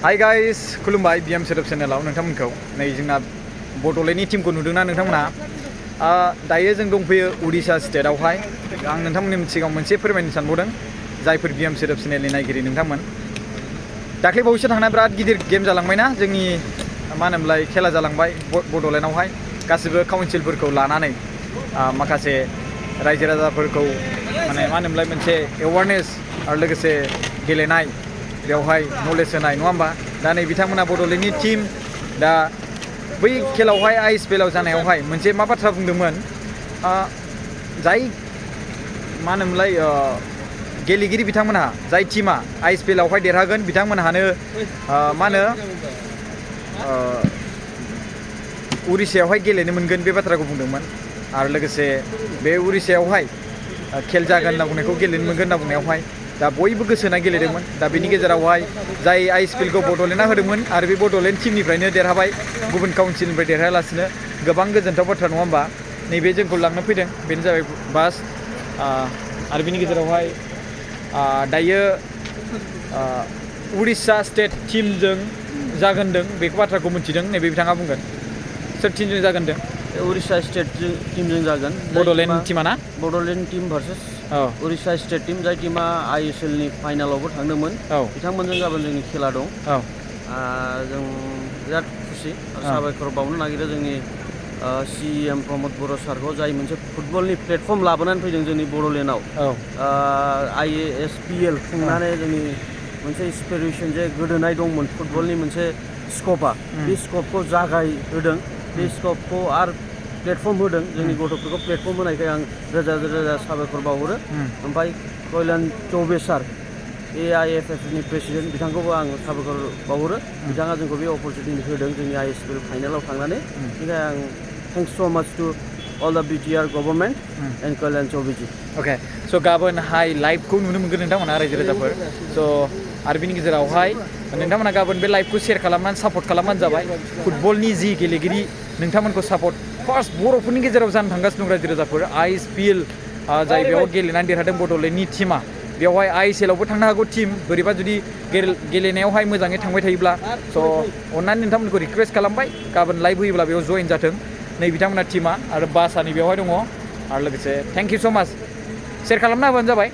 Hi guys खुलुमबाय BM setup चेनेलाव नोंथांमोनखौ नै जोंना बड'लेण्डनि टीमखौ नुदोंना नोंथांमोना दायो जों दंफैयो उड़ीसा स्टेटआवहाय आं नोंथांमोननि सिगाङाव मोनसे फोरमायनो सानबावदों जायफोर बीएम सेटअप चेनेलनि नायगिरि नोंथांमोन दाख्लै बावैसो थांनाय बिराद गिदिर गेम जालांबायना जोंनि मा होनोमोनलाय खेला जालांबाय बड'लेण्डआवहाय गासिबो काउन्सिलफोरखौ लानानै माखासे रायजो राजाफोरखौ माने मा होनोमोनलाय मोनसे एवारनेस आरो लोगोसे गेलेनाय बेवहाय नलेज होनाय नङा होमबा दा नै बिथांमोना बड'लेण्डनि टीम दा बै खेलावहाय आइएसपिएलआव जानायावहाय मोनसे मा बाथ्रा बुंदोंमोन जाय मा होनोमोनलाय गेलेगिरि बिथांमोनहा जाय टीमा आइएसपिएलआवहाय देरहागोन बिथांमोनहानो मा होनो उड़ीसायावहाय गेलेनो मोनगोन बे बाथ्राखौ बुंदोंमोन आरो लोगोसे बे उड़ीसायावहाय खेल जागोन होनना बुंनायखौ गेलेनो मोनगोन होनना बुंनायावहाय दा बयबो गोसो होना गेलेदोंमोन दा बेनि गेजेरावहाय जाय आइएसपिएलखौ बड'लेण्डआ होदोंमोन आरो बे बड'लेण्ड टीमनिफ्रायनो देरहाबाय गुबुन काउन्सिलनिफ्राय देरहायालासिनो गोबां गोजोनथाव बाथ्रा नङा होमबा नैबे जोंखौ लांनो फैदों बेनो जाबाय बास आरो बेनि गेजेरावहाय दायो उड़ीसा स्टेट टीमजों जागोनदों बेखौ बाथ्राखौ मिथिदों नैबे बिथाङा बुंगोन सोर टीमजों जागोनदों उड़ीसा स्टेट टीमजों जागोन बड'लेण्ड टीमा ना Bodoland team versus Orissa state team जाय टीमा आइएसएलनि फाइनालावबो थांदोंमोन बिथांमोनजों गाबोन जोंनि खेला दं जों बिराद खुसि साबायखर बावनो नागिरो जोंनि सीएम प्रमद बर' सारखौ जाय मोनसे फुटबलनि प्लेटफर्म लाबोनानै फैदों जोंनि बड'लेण्डआव आइएसपिएल खुंनानै जोंनि मोनसे इन्सपिरेसन जे गोदोनाय दंमोन फुटबलनि मोनसे स्कपा बे स्कपखौ जागायहोदों बे स्कपखौ आरो प्लेटफर्म होदों जोंनि गथ'फोरखौ प्लेटफर्म होनायखाय आं रोजा रोजा साबायखर बावहरो ओमफ्राय कल्यान चौबे सार एआइएफएफनि प्रेसिडेन्ट बिथांखौबो आं साबायखर बावहरो बिथाङा जोंखौ बे अपरचुनिटि होदों जोंनि आइएसपिएल फाइनालाव थांनानै बेनिखायनो आं थेंक्स स' माच two all the BTR government and Kalyan Chowbiji. Okay, so गाबोनहाय लाइभखौ नुनो मोनगोन नोंथांमोना रायजो राजाफोर स' आरो बिनि गेजेरावहाय नोंथांमोना गाबोन बे लाइभखौ शेयार खालामनानै सापर्ट खालामबानो जाबाय फुटबलनि जि गेलेगिरि नोंथांमोनखौ सापर्ट फार्स्ट बर'फोरनि गेजेराव जानो थांगासिनो दं रायजो राजाफोर आइएसपिएल जाय बेयाव गेलेनानै देरहादों बड'लेण्डनि टीमा बेवहाय आइएसएलआवबो थांनो हागौ टीम बोरैबा जुदि गेलेनायावहाय मोजाङै थांबाय थायोब्ला स' अननानै नोंथांमोनखौ रिक्वेस्ट खालामबाय गाबोन लाइभ होयोब्ला बेयाव जइन जाथों नै बिथांमोना टीमा आरो बासानि बेवहाय दङ आरो लोगोसे थेंक इउ स' माच शेयार खालामना होबानो जाबाय